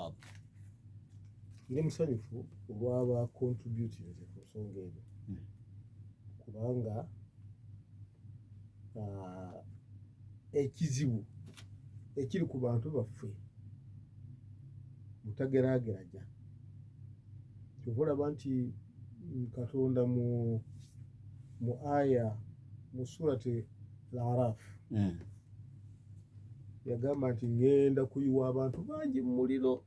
Inshallah. Ndi musanyufu olwaba contributinze ku nsonga eno, kubanga ekizibu ekiri ku bantu baffe butageraageranya. Kyova olaba nti Katonda mu aya mu Surati Al-Araf yagamba nti ŋŋenda kuyiwa abantu bangi mu muliro,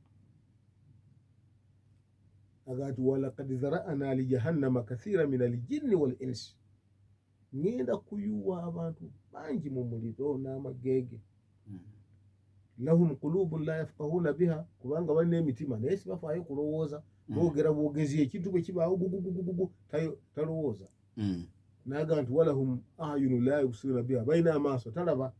aga nti walakad zara'ana li jahannama kathira min aljinni wal insi, ŋŋenda kuyiwa abantu bangi mu muliro n'amagege. Lahum qulubun la yafqahuna biha, kubanga balina emitima naye sibafaayo kulowooza, boogera bwogezi, ekintu bwe kibaawo gugugugugu talowooza. N'agamba nti walahum ayunu la yubsiruna biha, balina amaaso talaba.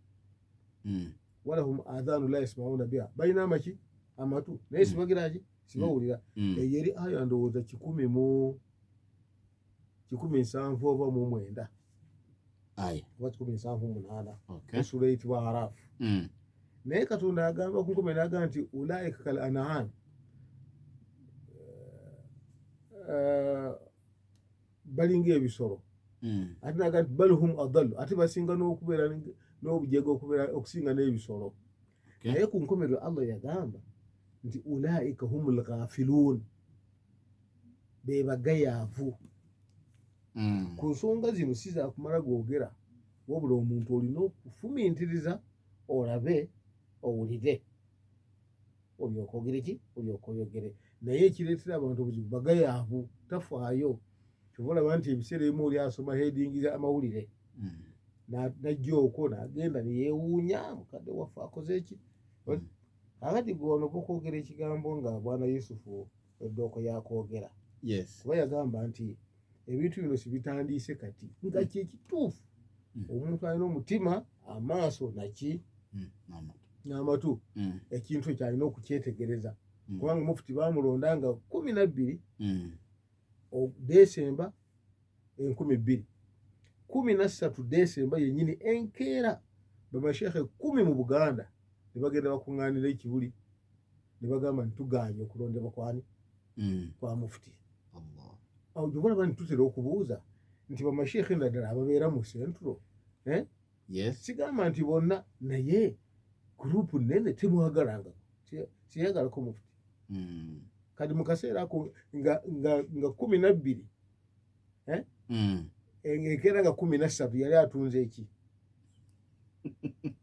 Walahum adhanu la yasmauna biha, balina amaki amatu naye sibagiraki sibawulira. Eyo eri aya ndowooza 179 oba 179 oba 178, essuula eyitibwa Arafu. Naye Katonda agamba ku nkome n'agamba nti ulaika kal an'am, balinga ebisolo. Ate naga nti bal hum adallu, ate basinga n'okubeera n'obujega okubeera okusinga n'ebisolo. Naye ku nkomerero Allah yagamba nti ulaika hum lghafilun, be bagayaavu. Ku nsonga zino si zakumala googera, wabula omuntu olina okufumintiriza olabe owulire olyoka ogere ki, olyoka oyogere. Naye ekireetera abantu obuzibu bagayaavu, tafaayo. Kyova olaba nti ebiseera ebimu oli asoma heading amawulire najja okwo n'agenda neyeewuunya mukadde waffe akoze eki. Kakati gwe ono bokwogera ekigambo nga bwana Yusufu eddooko yakwogera, kuba yagamba nti ebintu bino sibitandiise kati, nga kyekituufu. Omuntu alina omutima, amaaso naki n'amatu, ekintu ekyo alina okukyetegereza, kubanga mufuti bamulonda nga 12 Desemba 2013, Desemba yennyini enkeera bamasheekhe 10 mu Buganda ne bagenda bakuŋŋaanira ekibuli ne bagamba nti tugaanye okulondebwa kwani? Kwa mufuti. Awo gyobalaba nti tutera okubuuza nti bamasheekhe naddala ababeera mu central, eh? Sigamba nti bonna, naye group nene temwagalanga, siyagalako mufuti. Kati mu kaseera ako nga 12, eh? Enkeera nga 13 yali atunze eki?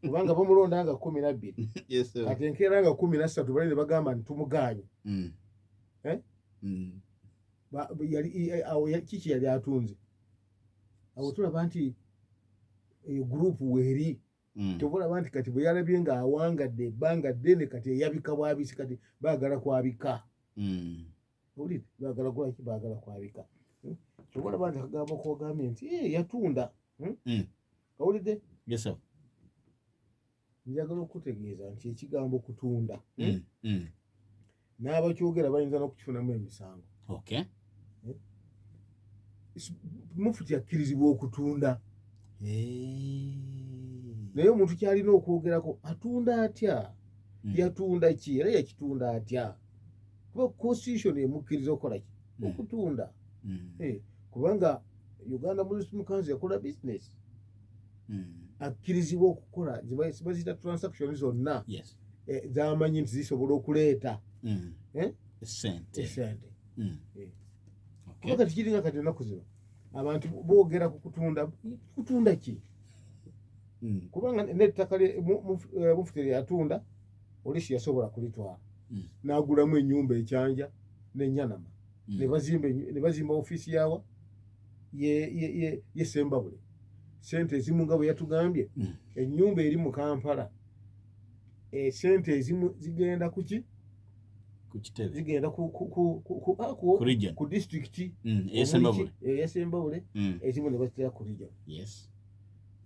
Kubanga bamulonda nga 12. Kati enkeera nga 13 bali ne bagamba nti tumugaanye. Eh? Awo kiki yali atunze? Awo tulaba nti eyo group weeri. Kyova olaba nti kati bwe yalabye ng'awangadde ebbanga ddene, kati eyabika bwabisi, kati baagala kwabika. Owulidde? Baagala kulaki? Baagala kwabika. Kyova olaba nti akagambo kogambye nti "Eh, yatunda." Owulidde? Yes, sir. Njagala okutegeeza nti ekigambo kutunda, n'abakyogera bayinza n'okukifunamu emisango. Mufuti akkirizibwa okutunda, naye omuntu kyalina okwogerako, atunda atya? Yatunda ki era yakitunda atya? Kuba constitution emukkiriza okukola ki? Okutunda. Eh, kubanga Uganda Muslim Council yakola business. Akkirizibwa okukola baziyita transaction zonna zamanyi nti zisobola okuleeta eh? Esente. Esente. Eh. Kuba kati kiringa kati ennaku zino abantu boogera ku kutunda. Kutunda ki? Kubanga n'ettaka mufuti lyeyatunda olisi yasobola kulitwala n'agulamu ennyumba ekyanja n'enyanama, ne bazimba ofiisi yawa ye Sembabule. Sente ezimu nga bwe yatugambye, ennyumba eri mu Kampala, sente ezimu zigenda kuki? Ku kitebe. Zigenda ku Ku region. Ku disitulikiti Ey'Sembabule. Ey'Sembabule. Ezimu ne bazitera ku region.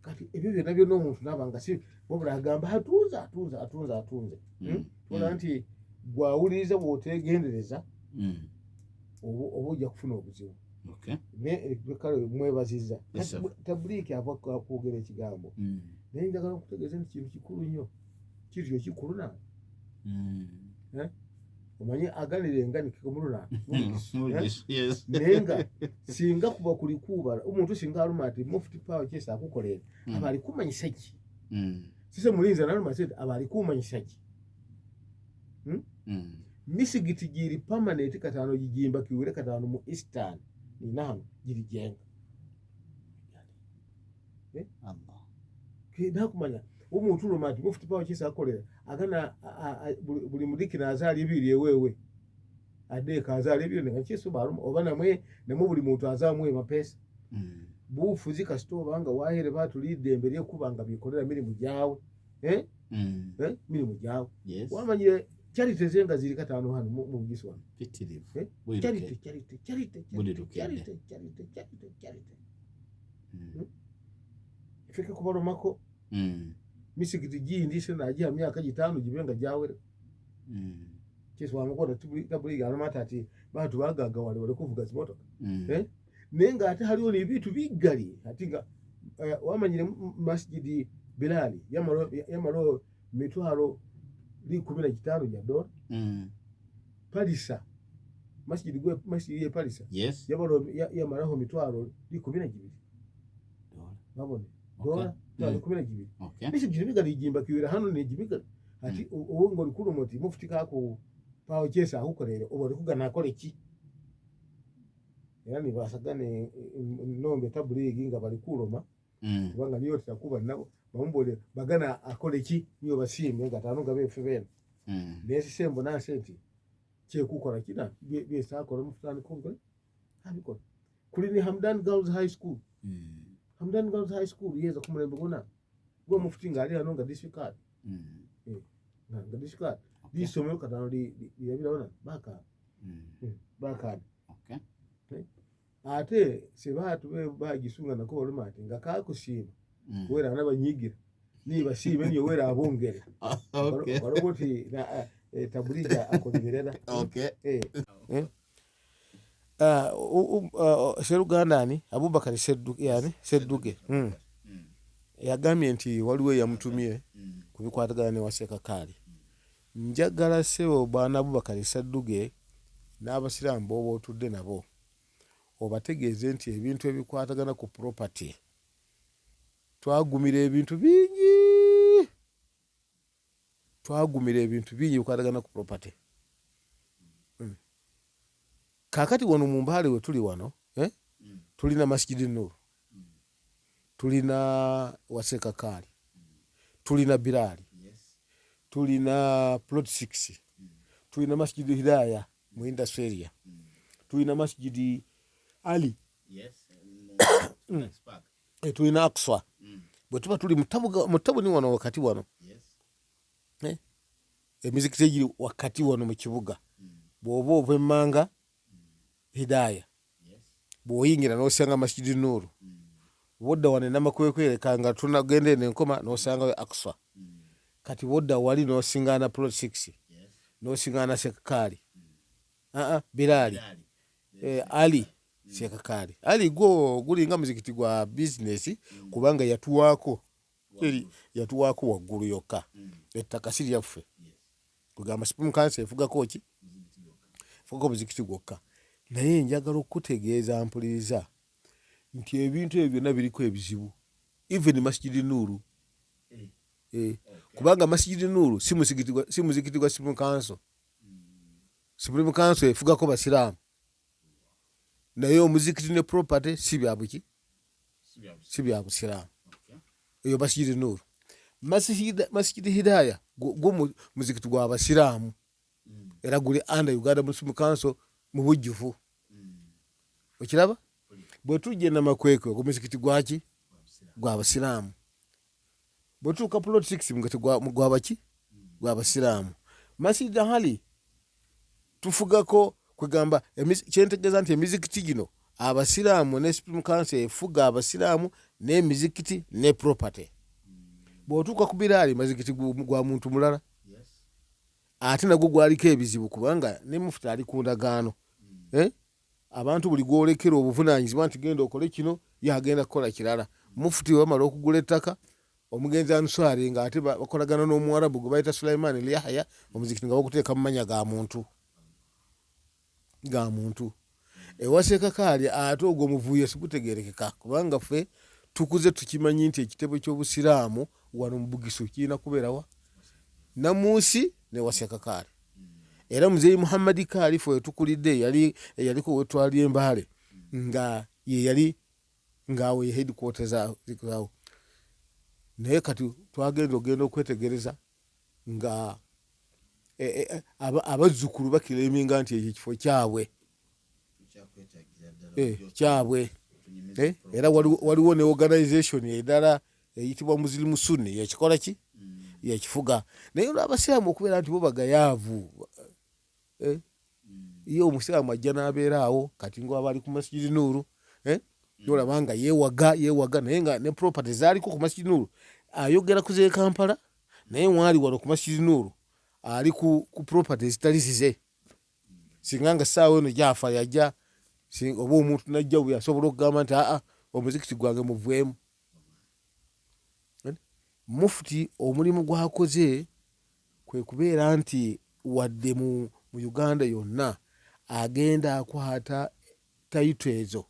Kati ebyo byonna byonna omuntu naaba nga si wabula agamba atunze, atunze, atunze, atunze. Tubona nti gwawuliriza bw'oteegendereza oba ojja kufuna obuzibu. Kale mwebaziza. Yes, sir. Tabuliiki ava kwogera ekigambo, naye njagala okutegeeza nti kintu kikulu nnyo, kityo kikulu nange. Eh? Omanyi aganira enganikiko muluna Mugisu, yes. Naye nga singa kuba kuli kubala omuntu singa aluma ati mufti pawo kyesi akukolera aba ali kumanyisa ki? Sise mulinzi naluma sente aba ali kumanyisa ki? Misigiti giri permanent katano gigimba kiwere katano mu eastern ninahano giri jenga. Allah. Nakumanya omuntu uluma ati mufti pawo kyesi akolera agana buli mudikina azaala ebiri ewewe adeeka azaala ebiri nga kyesi baluma oba namwe namwe buli muntu azaamu emapesa. Bufuzi kasita obanga wahere batulidde embere kuba nga bikolera mirimu gyawe. Mirimu gyawe. Yes. Wamanyire charity zenga ziri katano hano mu Bugisu wano. Pitirivu. Charity, charity, charity, Buli charity, lukedde. charity, charity, charity, charity. Ifike kubalomako misigiti gindi sinagiha myaka gitano gibe nga gyawere. Kyesi wamukola tabuli alomata ati bantu bagagawale bali kuvuga zimotoka. Naye nga ate haliwo n'ebintu bigali ati nga wamanyire masjidi Bilali yamalo mitwalo 15 gya dola. Palisa masjidi gwe masjidi ye Palisa. Yes. Yamalo yamalaho mitwalo 12. Dola. Babone. Okay. Dola mitwalo 12. Okay. Misigiti bigali gimba kiwera hano n'egibigali. Ati owo ngo likulu moti mufti kako pawo kyesa akukolere oba olikugana akole ki? Era nibasagane nombe tabuligi nga bali kuloma. Kubanga niyo tutakuba nabo bamumbole bagana akole ki niyo basiime nga tano nga befe bene. Naye sisembo nanse nti kyekukola kina byesakola mufutani kongole abikola. Kuli ni Hamdan Girls High School. Hamdan Girls High School yeza ku mulembe gona gwe mufuti nga ali hano nga district card. Nga district card. Lisomero katano lirabira baka. Baka. Okay. Ate sebatu be bagisunga nako baluma ati nga kakusiima wera n'abanyigira nibasiime niyo wera abongere. Okay. Baroboti na tabulija akolerera. Okay. Seruganda ani Abubakar Sedduge yani Sedduge. Yagambye nti waliwo yamutumye kubikwatagana ne Wasekakaali. Njagala ssebo bwana Abubakar Sedduge n'abasiraamu b'oba otudde nabo obategeeze nti ebintu ebikwatagana ku property twagumira ebintu bingi. Twagumira ebintu bingi ebikwatagana ku property. Kaakati wano mu Mbale we tuli wano, tulina Masjidi Nur, tulina Wasekakaali, tulina Bilali, tulina Plot 6, tulina Masjidi Hidaya mu industry area, tulina Masjidi Ali. Yes. Tulina Aqsa. Bwe tuba tuli mu tabuni wano wakati wano. Yes. Emizikiti egiri wakati wano mu kibuga. Bw'oba ova emmanga Hidaya. Yes. Bw'oyingira n'osanga Masjidi Nur. Bw'odda wano Namakwekwere nga tunagenda eno enkoma n'osangayo Aqsa. Kati bw'odda wali n'osingaana Plot 6. Yes. N'osingaana Sekakaali. Bilali. Ali Sekakaali. Ali gwo gulinga muzikiti gwa business kubanga yatuwaako. Yatuwaako waggulu yokka. Ettaka si lyaffe. Yes. Kugamba Supreme Council efugako ki? Efugako muzikiti gwokka. Naye njagala okutegeeza mpuliriza nti ebintu ebyo byonna biriko ebizibu. Even Masjidi Nuru. Kubanga Masjidi Nuru si muzikiti gwa Supreme Council. Supreme Council efugako basiraamu. Naye omuzikiti ne property si bya buki? Si bya busiraamu. Eyo Masjidi Nuru. Masjidi Hidaya gwo muzikiti gwa basiraamu. Era guli under Uganda Muslim Council mu bujjuvu. Okiraba? Bwe tujja Namakwekwe ogwo muzikiti gwaki? Gwa basiraamu. Bwe tutuuka Plot 6 muzikiti gwa baki? Gwa basiraamu. Masjidi Ali tufugako kwegamba kyentegeeza nti emizikiti gino abasiraamu ne Supreme Council efuga abasiraamu n'emizikiti ne property. Bw'otuuka ku Bilali muzikiti gwa muntu mulala. Ate nagwo gwaliko ebizibu kubanga ne mufuta ali ku ndagaano. Abantu buli gw'olekera obuvunaanyizibwa nti genda okole kino yagenda kukola kirala. Mufuti bwe bamala okugula ettaka omugenzi Answari ng'ate bakolagana n'Omuwarabu gwe bayita Sulaiman Yahya omuzikiti nga baguteeka mu mannya ga muntu. Ga muntu ewa Seekakaali, ate ogwo omuvuyo sigutegeerekeka, kubanga ffe tukuze tukimanyi nti ekitebe ky'Obusiraamu wano mu Bugisu kirina kubeerawa Namunsi ne Wasekakaali. Era Muzeeyi Muhammadi Kaali fe wetukulidde yali eyaliko wetwali Embaale, nga ye yali ngaawo ye headquarter zaawo. Naye kati twagenda ogenda okwetegereza nga abazzukulu bakireminga nti ekyo ekifo kyabwe. Kyabwe. Era waliwo ne organization endala eyitibwa Muslim Sunni, yekikola ki, yekifuga. Naye olwabasiraamu okubeera nti bo bagayaavu, ye omusiraamu ajja n'abeera awo kati nga aba ali ku Masjidi Nuuru, nolaba nga yewaga yewaga, naye nga ne property zaaliko ku Masjidi Nuuru ayogera ku z'e Kampala, naye waali wano ku Masjidi Nuuru ali ku property ezitali zize. Singa nga ssaawa eno gyafa yajja oba omuntu najja bwe asobola okugamba nti aa, omuzikiti gwange muveemu. Mufuti omulimu gwakoze kwe kubeera nti wadde mu Uganda yonna agenda akwata title ezo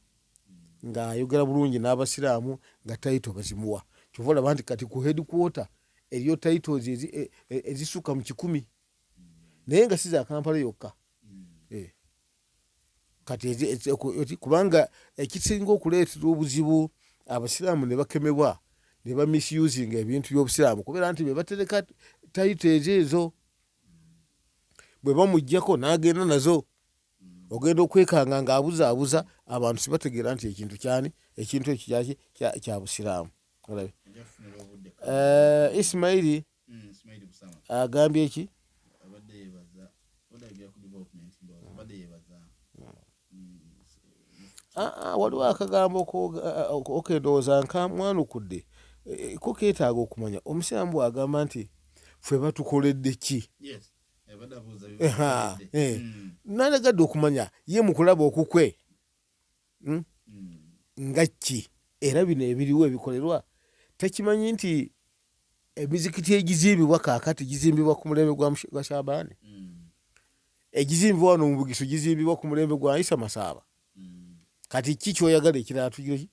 ng'ayogera bulungi n'Abasiraamu, nga title bazimuwa. Kyova olaba nti kati ku headquarter eriyo titles ezisukka mu 100, naye nga si za Kampala yokka. Kati kubanga ekisinga okuleetera obuzibu Abasiraamu ne bakemebwa ne bamisusinga ebintu by'Obusiraamu kubeera nti be batereka title ezo ezo, bwe bamugjako n'agenda nazo, ogenda okwekanga ng'abuzaabuza abantu, sibategeera nti ekintu kyani, ekintu ekyo kyaki, kya Busiraamu. Ismaili agambye ki? Abadde yebaza, odayogera ku development, ndowooza abadde yebaza. Waliwo akagambo okendowooza nkamwanukudde, ko keetaaga okumanya omusiraamu bw'agamba nti ffe batukoledde ki. Yes, abadde abuuza. Eha. Nalegadde okumanya ye mu kulaba okukwe, Nga ki era bino ebiriwo ebikolerwa takimanyi nti emizikiti egizimbibwa kaakati gizimbibwa ku mulembe gwa Shabaani, egizimbibwa wano mu Bugisu gizimbibwa ku mulembe gwa Isa Masaaba. Kati ki kyoyagala ekirala tugire ki?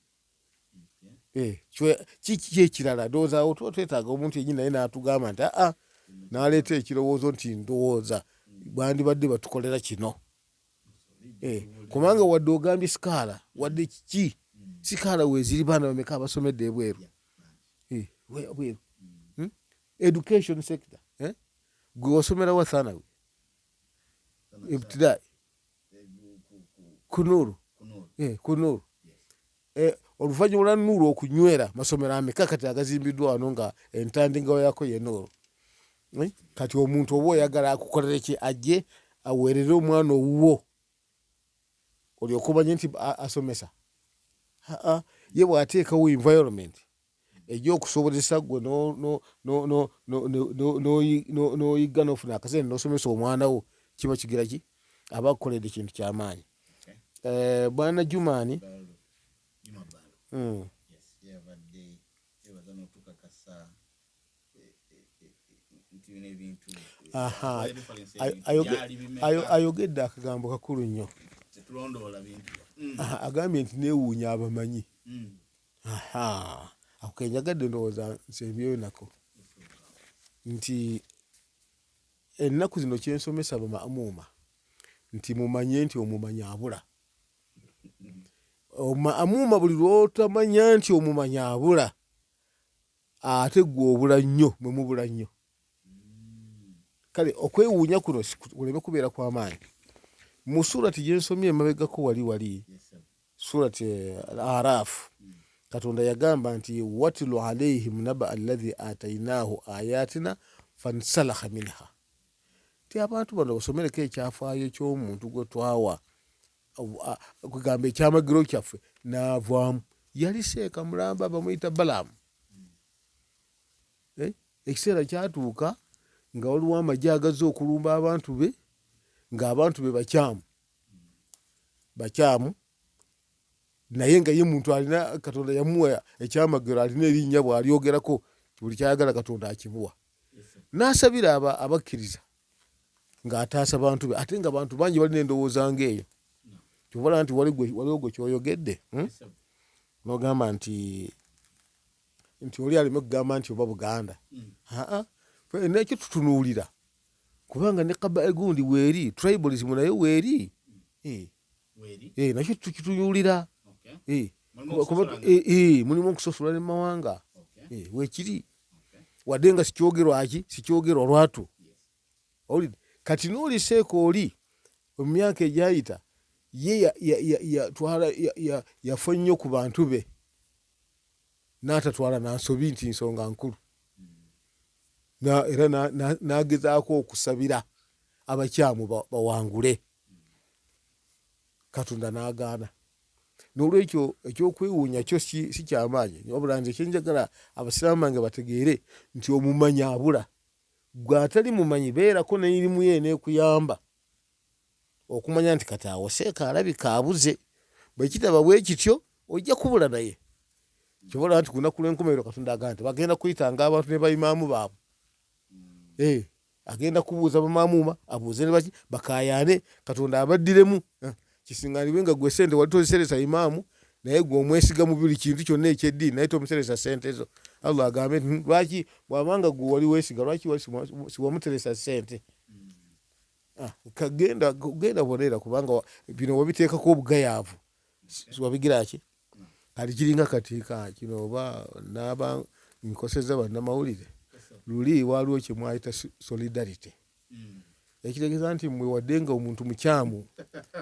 Kiki ekirala? Ndowooza awo tuba twetaaga omuntu yennyini naye n'atugamba nti aa, n'aleeta ekirowoozo nti ndowooza bandibadde batukolera kino. Kubanga wadde ogambye scholar, wadde kiki, scholar weeziri, baana bameka abasomedde ebweru? Bweru. Education sector, eh? Gwe wasomera wa thanawi, ibtidai ku Nuuru? Ku Nuuru. Oluvannyuma lwa Nuuru okunywera, masomero ameka kati agazimbiddwa wano nga entandingawo yako ye Nuuru? Kati omuntu oba oyagala akukolere ki? Ajje aweerere omwana owuwo olyoke omanye nti asomesa? Aa, ye bw'ateekawo environment egy'okusobozesa gwe n'oyigga n'ofuna akasente n'osomesa omwana wo, kiba kigira ki, aba akukoledde kintu kyamaanyi. Bwana Jumaani. Juma Balo. Yes, yabadde yebaza n'otukakasa nti bino ebintu Aha, reference ebintu byali bimeka. Ayogedde akagambo kakulu nnyo. Tetulondoola bintu. Aha, agambye nti neewuunya abamanyi. Aha, ako kenjagadde ndowooza nsembyeyo nako nti ennaku zino kyensomesa bamaamuuma nti mumanye nti omumanyi abula. Amuuma buli lw'otamanya nti omumanyi abula, ate gwe obula nnyo, mwe mubula nnyo. Kale okwewuunya kuno kuleme kubeera kw'amaanyi. Mu surati gye nsomye emabegako wali wali Yes, sir. Surati Al-Araf, Katonda yagamba nti watlu alaihim naba alladhi atainahu ayatina fansalakha minha, ti abantu bano basomereko ekyafaayo ky'omuntu gwe twawa kugamba ekyamagero kyaffe n'avaamu. Yali seeka mulamba bamuyita Balamu. Ekiseera kyatuuka nga waliwo amagye agazze okulumba abantu be, ng'abantu be bakyamu bakyamu, naye nga ye muntu alina Katonda yamuwa ekyamagero, alina erinnya bw'alyogerako buli kyayagala Katonda akimuwa. Yes, sir. N'asabira abakkiriza. Ng'ataasa bantu be, ate nga bantu bangi balina endowooza ng'eyo. Kyova nti waliwo gwe kyoyogedde, N'ogamba nti oli aleme kugamba nti oba Buganda. Aa, nekyo tutunuulira, kubanga ne kaba egundi weeri, tribalism nayo weeri. Nakyo tukitunuulira. Mulimu okusosola ne mawanga. Weekiri, wadde nga sikyogerwa ki, sikyogerwa lwatu. Owulidde? Kati n'oliseeko oli mu myaka egyayita, ye yafa nnyo ku bantu be, n'atatwala nansobi nti nsonga nkulu, era n'agezaako okusabira abakyamu bawangule, Katonda n'agaana. N'olwekyo ekyokwewuunya kyo si kyamaanyi, wabula nze kyenjagala abasiraamu bange bategeere nti omumanyi abula. Gwe atali mumanyi, beerako n'erimu ye eneekuyamba okumanya nti kati awo seeka alabika abuze. Bwe kitaba bwe kityo, ojja kubula naye. Kyobola nti ku lunaku lw'enkomerero Katonda agamba nti bagenda kuyitanga abantu ne bayimaamu baabwe. Agenda kubuuza bamaamuuma, abuuze ne baki, bakayaane, Katonda abaddiremu. Kisinganibwe nga gwe sente wali toziseresa imaamu, naye gwe omwesiga mu buli kintu kyonna ekyeddiini, naye tomuseresa sente zo. Allah agambe nti lwaki bw'abanga gwe wali weesiga, lwaki wali siwamuteresa sente? Kagenda genda boneera, kubanga bino wabiteekako obugayaavu, wabigira ki? Kati kiringa kati ka kino, oba naaba nkosezza bannamawulire, luli waliwo kye mwayita solidarity, ekitegeeza nti mmwe wadde nga omuntu mukyamu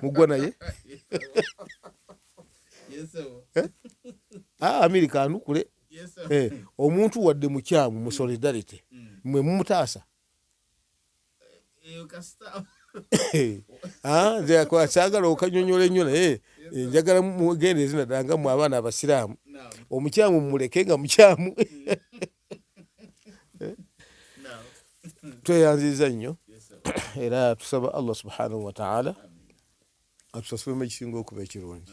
mugwa naye. Amerika anukule. Omuntu wadde mukyamu mu solidarity, mmwe mumutaasa. Nze saagala okanyonyola ennyo, naye njagala mugendeeze, naddala nga mmwe abaana abasiraamu, omukyamu mumuleke nga mukyamu. Tweyanziza nnyo, era tusaba Allah subhanahu wataala atusasulemu ekisinga okuba ekirungi.